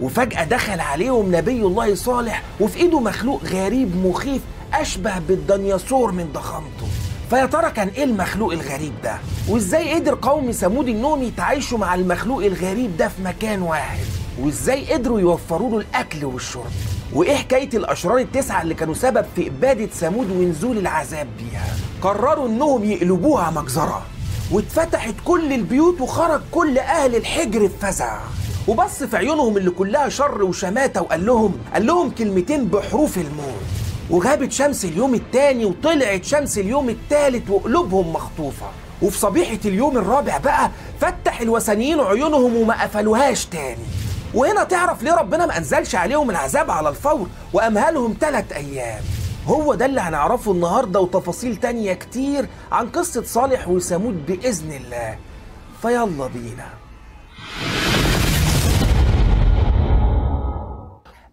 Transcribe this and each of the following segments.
وفجأة دخل عليهم نبي الله صالح وفي إيده مخلوق غريب مخيف أشبه بالديناصور من ضخامته. فيا ترى كان إيه المخلوق الغريب ده؟ وإزاي قدر قوم ثمود إنهم يتعايشوا مع المخلوق الغريب ده في مكان واحد؟ وإزاي قدروا يوفروا له الأكل والشرب؟ وإيه حكاية الأشرار التسعة اللي كانوا سبب في إبادة ثمود ونزول العذاب بيها؟ قرروا إنهم يقلبوها مجزرة، واتفتحت كل البيوت وخرج كل أهل الحجر بفزع، وبص في عيونهم اللي كلها شر وشماتة وقال لهم كلمتين بحروف الموت. وغابت شمس اليوم الثاني وطلعت شمس اليوم الثالث وقلوبهم مخطوفة. وفي صبيحة اليوم الرابع بقى فتح الوثنيين عيونهم وما قفلوهاش تاني. وهنا تعرف ليه ربنا ما أنزلش عليهم العذاب على الفور وأمهلهم 3 أيام. هو ده اللي هنعرفه النهاردة وتفاصيل تانية كتير عن قصة صالح وثمود بإذن الله. فيلا بينا.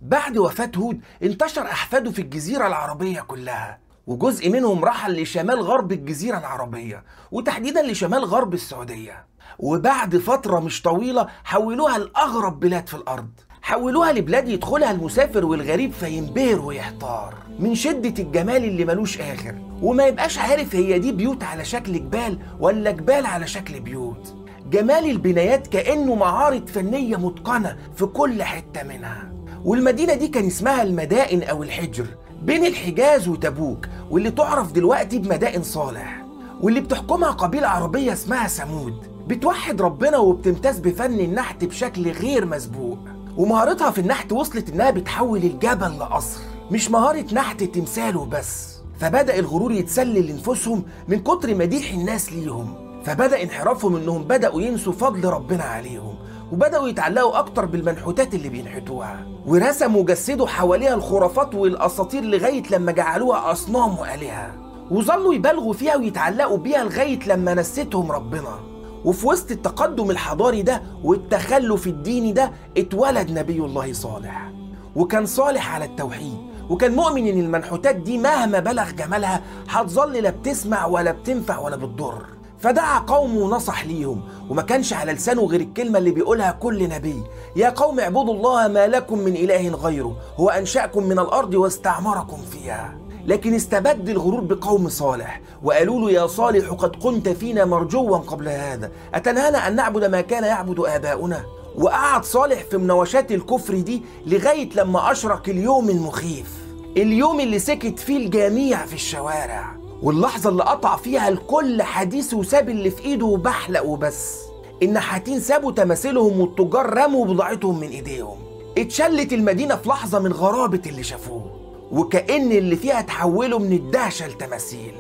بعد وفاة هود انتشر أحفاده في الجزيرة العربية كلها، وجزء منهم رحل لشمال غرب الجزيرة العربية وتحديدا لشمال غرب السعودية. وبعد فترة مش طويلة حولوها لأغرب بلاد في الأرض، حولوها لبلاد يدخلها المسافر والغريب فينبهر ويحتار من شدة الجمال اللي ملوش آخر، وما يبقاش عارف هي دي بيوت على شكل جبال ولا جبال على شكل بيوت. جمال البنايات كأنه معارض فنية متقنة في كل حتة منها. والمدينة دي كان اسمها المدائن أو الحجر، بين الحجاز وتبوك، واللي تعرف دلوقتي بمدائن صالح، واللي بتحكمها قبيلة عربية اسمها ثمود، بتوحد ربنا وبتمتاز بفن النحت بشكل غير مسبوق. ومهارتها في النحت وصلت إنها بتحول الجبل لقصر، مش مهارة نحت تمثال وبس. فبدأ الغرور يتسلل لنفوسهم من كتر مديح الناس ليهم، فبدأ انحرافهم إنهم بدأوا ينسوا فضل ربنا عليهم، وبدأوا يتعلقوا أكتر بالمنحوتات اللي بينحتوها، ورسموا وجسدوا حواليها الخرافات والأساطير لغاية لما جعلوها أصنام وآلهة، وظلوا يبالغوا فيها ويتعلقوا بيها لغاية لما نستهم ربنا. وفي وسط التقدم الحضاري ده والتخلف الديني ده اتولد نبي الله صالح. وكان صالح على التوحيد، وكان مؤمن إن المنحوتات دي مهما بلغ جمالها هتظل لا بتسمع ولا بتنفع ولا بتضر. فدعا قومه ونصح ليهم، وما كانش على لسانه غير الكلمة اللي بيقولها كل نبي: يا قوم اعبدوا الله ما لكم من إله غيره، هو أنشأكم من الأرض واستعمركم فيها. لكن استبد الغرور بقوم صالح وقالوا له: يا صالح قد كنت فينا مرجوا قبل هذا، أتنهانا أن نعبد ما كان يعبد آباؤنا؟ وقعد صالح في مناوشات الكفر دي لغاية لما أشرق اليوم المخيف، اليوم اللي سكت فيه الجميع في الشوارع، واللحظة اللي قطع فيها الكل حديثه وساب اللي في ايده وبحلق وبس. النحاتين سابوا تماثيلهم والتجار رموا بضاعتهم من ايديهم. اتشلت المدينة في لحظة من غرابة اللي شافوه، وكأن اللي فيها تحولوا من الدهشة لتماثيل.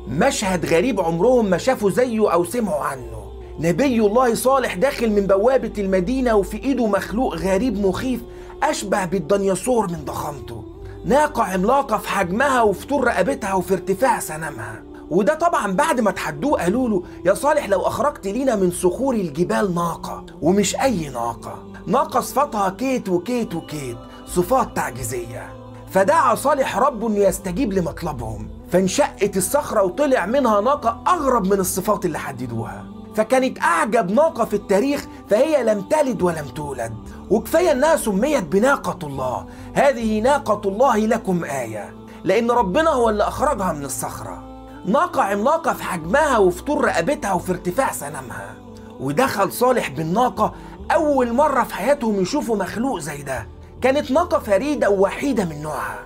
مشهد غريب عمرهم ما شافوا زيه أو سمعوا عنه. نبي الله صالح داخل من بوابة المدينة وفي ايده مخلوق غريب مخيف أشبه بالديناصور من ضخامته، ناقة عملاقة في حجمها وفي طول رقبتها وفي ارتفاع سنامها. وده طبعا بعد ما تحدوه قالوا له: يا صالح لو أخرجت لينا من صخور الجبال ناقة، ومش أي ناقة، ناقة صفاتها كيت وكيت وكيت، صفات تعجيزية. فدعا صالح ربه إنه يستجيب لمطلبهم، فانشقت الصخرة وطلع منها ناقة أغرب من الصفات اللي حددوها، فكانت أعجب ناقة في التاريخ، فهي لم تلد ولم تولد. وكفاية أنها سميت بناقة الله، هذه ناقة الله لكم آية، لأن ربنا هو اللي أخرجها من الصخرة. ناقة عملاقة في حجمها وفي طول رقبتها وفي ارتفاع سنامها. ودخل صالح بالناقة أول مرة في حياتهم يشوفوا مخلوق زي ده، كانت ناقة فريدة ووحيدة من نوعها.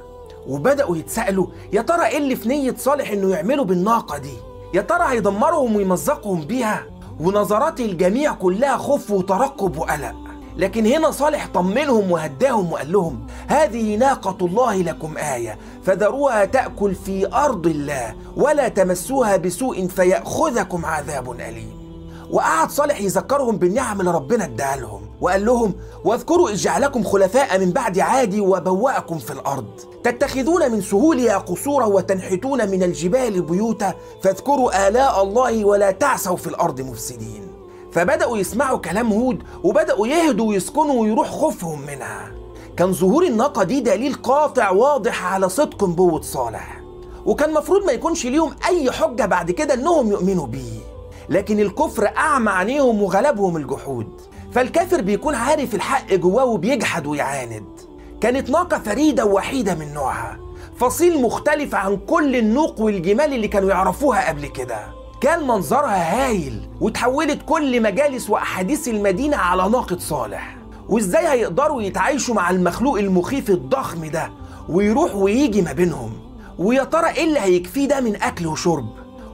وبدأوا يتسألوا: يا ترى إيه اللي في نية صالح إنه يعمله بالناقة دي؟ يا ترى هيدمرهم ويمزقهم بيها؟ ونظرات الجميع كلها خوف وترقب وقلق. لكن هنا صالح طمنهم وهداهم وقال لهم: هذه ناقة الله لكم آية، فذروها تأكل في أرض الله ولا تمسوها بسوء فيأخذكم عذاب أليم. وقعد صالح يذكرهم بالنعم اللي ربنا اداها لهم، وقال لهم: واذكروا إذ جعلكم خلفاء من بعد عاد وبوأكم في الأرض تتخذون من سهولها قصورا وتنحتون من الجبال بيوتا، فاذكروا آلاء الله ولا تعثوا في الأرض مفسدين. فبدأوا يسمعوا كلام هود وبدأوا يهدوا ويسكنوا ويروح خوفهم منها. كان ظهور الناقة دي دليل قاطع واضح على صدق نبوة صالح، وكان مفروض ما يكونش ليهم أي حجة بعد كده إنهم يؤمنوا بيه، لكن الكفر أعمى عينيهم وغلبهم الجحود. فالكافر بيكون عارف الحق جواه وبيجحد ويعاند. كانت ناقة فريدة ووحيدة من نوعها، فصيل مختلف عن كل النوق والجمال اللي كانوا يعرفوها قبل كده. كان منظرها هايل، وتحولت كل مجالس وأحاديث المدينة على ناقة صالح، وإزاي هيقدروا يتعايشوا مع المخلوق المخيف الضخم ده ويروح ويجي ما بينهم، ويا ترى إيه اللي هيكفيه ده من أكل وشرب،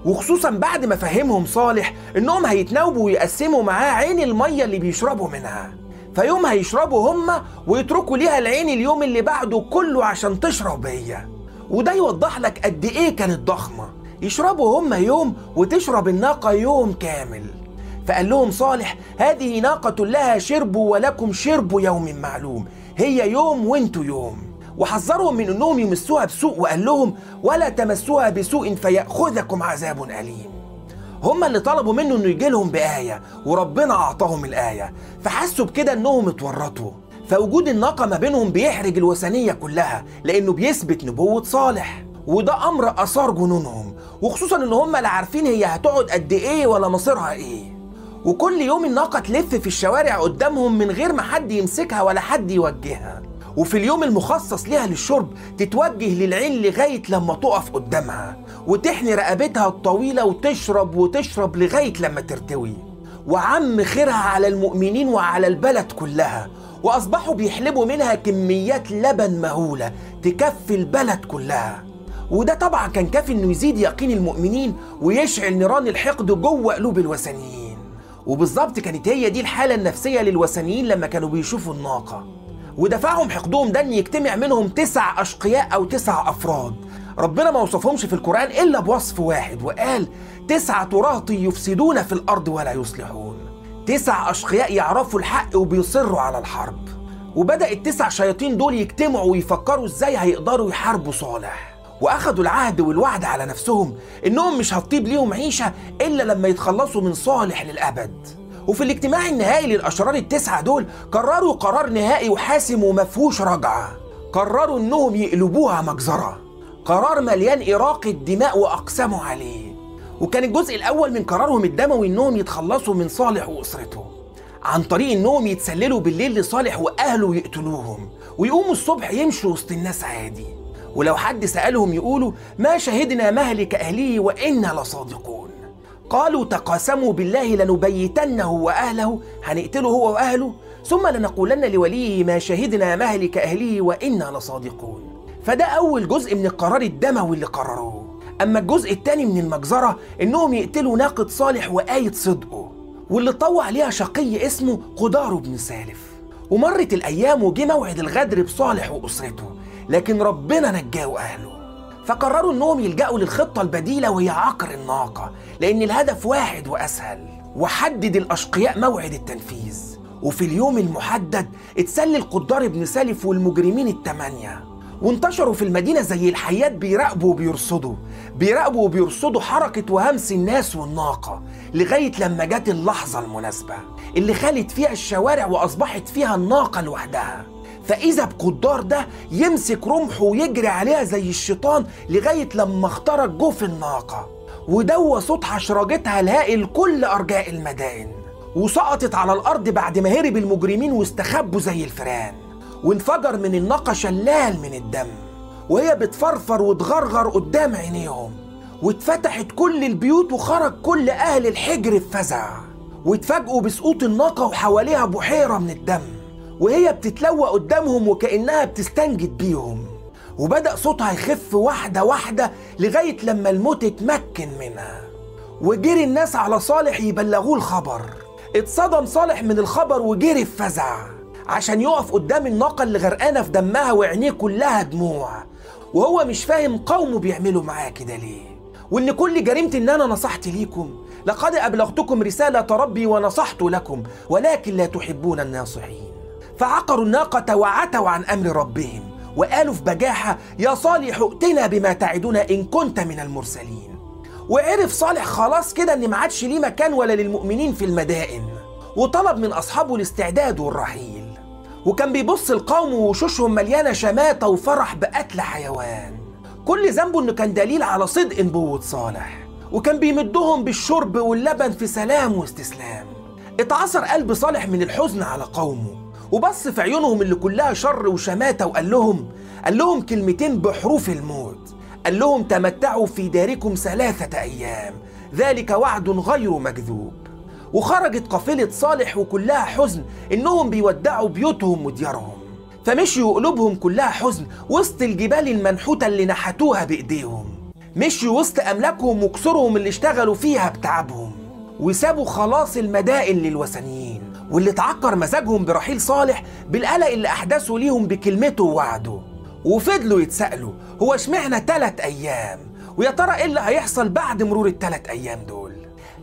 وخصوصا بعد ما فهمهم صالح إنهم هيتناوبوا ويقسموا معاه عين المية اللي بيشربوا منها، فيوم هيشربوا هما ويتركوا ليها العين اليوم اللي بعده كله عشان تشرب هي. وده يوضح لك قد إيه كانت ضخمة، يشربوا هما يوم وتشرب الناقة يوم كامل. فقال لهم صالح: هذه ناقة لها شرب ولكم شرب يوم معلوم، هي يوم وانتوا يوم. وحذرهم من انهم يمسوها بسوء، وقال لهم: ولا تمسوها بسوء فيأخذكم عذاب أليم. هما اللي طلبوا منه انه يجي لهم بآية، وربنا أعطاهم الآية، فحسوا بكده انهم اتورطوا. فوجود الناقة ما بينهم بيحرج الوثنية كلها، لأنه بيثبت نبوة صالح، وده أمر أثار جنونهم، وخصوصا إن هم لا عارفين هي هتقعد قد إيه ولا مصيرها إيه. وكل يوم الناقة تلف في الشوارع قدامهم من غير ما حد يمسكها ولا حد يوجهها، وفي اليوم المخصص ليها للشرب تتوجه للعين لغاية لما تقف قدامها وتحني رقبتها الطويلة وتشرب وتشرب لغاية لما ترتوي. وعم خيرها على المؤمنين وعلى البلد كلها، وأصبحوا بيحلبوا منها كميات لبن مهولة تكفي البلد كلها. وده طبعا كان كافي انه يزيد يقين المؤمنين ويشعل نيران الحقد جوه قلوب الوثنيين. وبالظبط كانت هي دي الحالة النفسية للوثنيين لما كانوا بيشوفوا الناقة. ودفعهم حقدهم ده ان يجتمع منهم 9 أشقياء أو 9 أفراد، ربنا ما وصفهمش في القرآن إلا بوصف واحد، وقال: 9 رهط يفسدون في الأرض ولا يصلحون. 9 أشقياء يعرفوا الحق وبيصروا على الحرب. وبدأ ال9 شياطين دول يجتمعوا ويفكروا ازاي هيقدروا يحاربوا صالح، وأخدوا العهد والوعد على نفسهم إنهم مش هتطيب ليهم عيشة إلا لما يتخلصوا من صالح للأبد. وفي الاجتماع النهائي للأشرار ال9 دول قرروا قرار نهائي وحاسم ومفهوش رجعة، قرروا إنهم يقلبوها مجزرة، قرار مليان إراقة دماء وأقسموا عليه. وكان الجزء الأول من قرارهم الدموي إنهم يتخلصوا من صالح وأسرته عن طريق إنهم يتسللوا بالليل لصالح وأهله ويقتلوهم، ويقوموا الصبح يمشوا وسط الناس عادي، ولو حد سألهم يقولوا: ما شهدنا مهلك أهله وإنا لصادقون. قالوا: تقاسموا بالله لنبيتنه وأهله، هنقتله هو وأهله، ثم لنقولن لوليه ما شهدنا مهلك أهله وإنا لصادقون. فده أول جزء من القرار الدموي اللي قرروه. أما الجزء الثاني من المجزرة إنهم يقتلوا ناقة صالح وآية صدقه، واللي طوع ليها شقي اسمه قدار بن سالف. ومرت الأيام وجه موعد الغدر بصالح وأسرته، لكن ربنا نجاه وأهله. فقرروا إنهم يلجأوا للخطة البديلة وهي عقر الناقة، لأن الهدف واحد وأسهل. وحدد الأشقياء موعد التنفيذ، وفي اليوم المحدد اتسلل قدار بن سالف والمجرمين ال8، وانتشروا في المدينة زي الحيات بيراقبوا وبيرصدوا حركة وهمس الناس والناقة، لغاية لما جت اللحظة المناسبة اللي خلت فيها الشوارع وأصبحت فيها الناقة لوحدها. فإذا بقدار ده يمسك رمحه ويجري عليها زي الشيطان لغاية لما اخترق جوف الناقة، ودوى صوت حشرجتها الهائل كل أرجاء المدائن، وسقطت على الأرض بعد ما هرب المجرمين واستخبوا زي الفئران. وانفجر من الناقة شلال من الدم وهي بتفرفر وتغرغر قدام عينيهم، واتفتحت كل البيوت وخرج كل أهل الحجر بفزع، واتفاجئوا بسقوط الناقة وحواليها بحيرة من الدم وهي بتتلوى قدامهم وكأنها بتستنجد بيهم. وبدأ صوتها يخف واحدة واحدة لغاية لما الموت اتمكن منها. وجري الناس على صالح يبلغوه الخبر. اتصدم صالح من الخبر وجري بفزع عشان يقف قدام الناقة اللي غرقانة في دمها وعينيه كلها دموع، وهو مش فاهم قومه بيعملوا معاه كده ليه، وإن كل جريمتي إن أنا نصحت ليكم، لقد أبلغتكم رسالة ربي ونصحت لكم ولكن لا تحبون الناصحين. فعقروا الناقة وعتوا عن أمر ربهم وقالوا في بجاحة: يا صالح ائتنا بما تعدنا إن كنت من المرسلين. وعرف صالح خلاص كده إن ما عادش ليه مكان ولا للمؤمنين في المدائن، وطلب من أصحابه الاستعداد والرحيل. وكان بيبص القوم ووشوشهم مليانة شماتة وفرح بقتل حيوان، كل ذنبه إنه كان دليل على صدق نبوة صالح، وكان بيمدهم بالشرب واللبن في سلام واستسلام. اتعصر قلب صالح من الحزن على قومه، وبص في عيونهم اللي كلها شر وشماتة، وقال لهم كلمتين بحروف الموت. قال لهم تمتعوا في داركم 3 أيام، ذلك وعد غير مكذوب. وخرجت قافلة صالح وكلها حزن إنهم بيودعوا بيوتهم وديارهم، فمشيوا قلوبهم كلها حزن وسط الجبال المنحوتة اللي نحتوها بإيديهم، مشيوا وسط أملاكهم وقصورهم اللي اشتغلوا فيها بتعبهم، وسابوا خلاص المدائن للوثنيين، واللي اتعكر مزاجهم برحيل صالح بالقلق اللي أحدثه ليهم بكلمته ووعده. وفضلوا يتسألوا هو اشمعنى 3 أيام، ويا ترى ايه اللي هيحصل بعد مرور ال3 أيام دول؟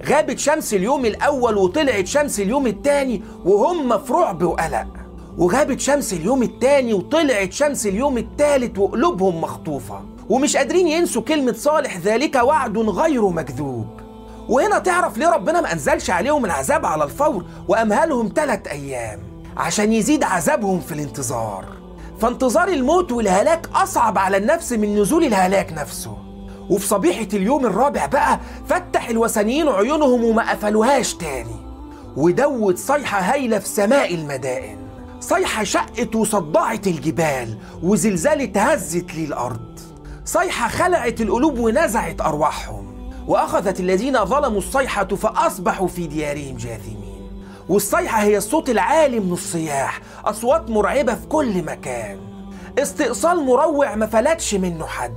غابت شمس اليوم الأول وطلعت شمس اليوم الثاني وهم في رعب وقلق، وغابت شمس اليوم الثاني وطلعت شمس اليوم الثالث وقلوبهم مخطوفة ومش قادرين ينسوا كلمة صالح ذلك وعد غير مكذوب. وهنا تعرف ليه ربنا ما أنزلش عليهم العذاب على الفور وأمهلهم 3 أيام، عشان يزيد عذابهم في الانتظار. فانتظار الموت والهلاك أصعب على النفس من نزول الهلاك نفسه. وفي صبيحة اليوم الرابع بقى فتح الوثنيين عيونهم وما قفلوهاش تاني، ودوت صيحة هايلة في سماء المدائن، صيحة شقت وصدعت الجبال وزلزالت هزت لي الأرض، صيحة خلعت القلوب ونزعت أرواحهم، وأخذت الذين ظلموا الصيحة فأصبحوا في ديارهم جاثمين. والصيحة هي الصوت العالي من الصياح، أصوات مرعبة في كل مكان، استئصال مروع ما فلتش منه حد،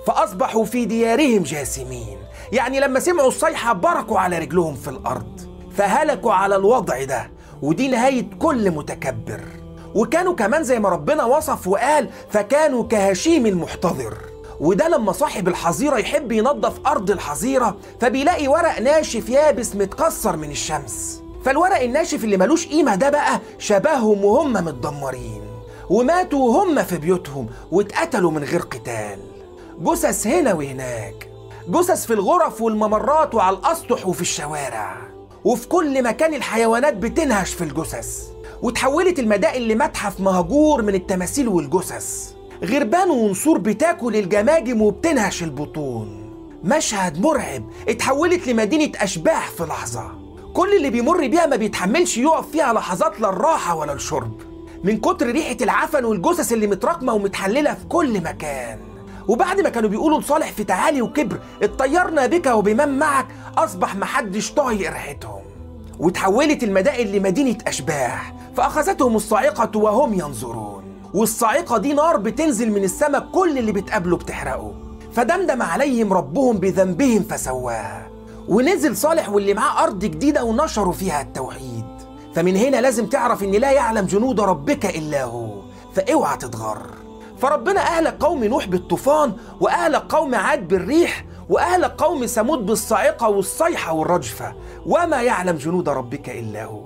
فأصبحوا في ديارهم جاثمين. يعني لما سمعوا الصيحة بركوا على رجلهم في الأرض، فهلكوا على الوضع ده، ودي نهاية كل متكبر. وكانوا كمان زي ما ربنا وصف وقال فكانوا كهشيم المحتضر. وده لما صاحب الحظيرة يحب ينظف أرض الحظيرة فبيلاقي ورق ناشف يابس متكسر من الشمس، فالورق الناشف اللي ملوش قيمة ده بقى شبههم وهم متدمرين، وماتوا وهم في بيوتهم واتقتلوا من غير قتال. جثث هنا وهناك، جثث في الغرف والممرات وعلى الأسطح وفي الشوارع وفي كل مكان، الحيوانات بتنهش في الجثث. وتحولت المدائن لمتحف مهجور من التماثيل والجثث، غربان ونسور بتاكل الجماجم وبتنهش البطون. مشهد مرعب، اتحولت لمدينة أشباح في لحظة، كل اللي بيمر بيها ما بيتحملش يقف فيها لحظات لا الراحة ولا الشرب من كتر ريحة العفن والجثث اللي متراكمة ومتحللة في كل مكان. وبعد ما كانوا بيقولوا لصالح في تعالي وكبر اتطيرنا بك وبمن معك، أصبح محدش طايق ريحتهم. وتحولت المدائن لمدينة أشباح، فأخذتهم الصاعقة وهم ينظرون. والصاعقة دي نار بتنزل من السماء كل اللي بتقابله بتحرقه، فدمدم عليهم ربهم بذنبهم فسواها. ونزل صالح واللي معاه أرض جديدة ونشروا فيها التوحيد. فمن هنا لازم تعرف إن لا يعلم جنود ربك إلا هو، فاوعى تتغر. فربنا أهلك قوم نوح بالطوفان، وأهلك قوم عاد بالريح، وأهلك قوم ثمود بالصاعقة والصيحة والرجفة، وما يعلم جنود ربك إلا هو.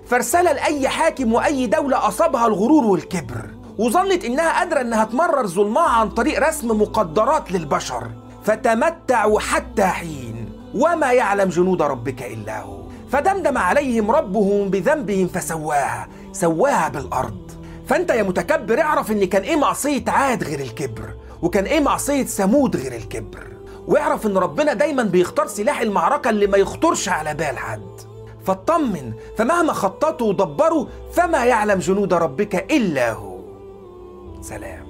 فارسل لأي حاكم وأي دولة أصابها الغرور والكبر، وظنت إنها قادرة إنها تمرر ظلمها عن طريق رسم مقدرات للبشر، فتمتعوا حتى حين، وما يعلم جنود ربك إلا هو. فدمدم عليهم ربهم بذنبهم فسواها، سواها بالأرض. فأنت يا متكبر اعرف إن كان إيه معصية عاد غير الكبر، وكان إيه معصية ثمود غير الكبر. واعرف إن ربنا دايما بيختار سلاح المعركة اللي ما يخطرش على بال حد، فاطمن، فمهما خططوا ودبروا فما يعلم جنود ربك إلا هو. سلام.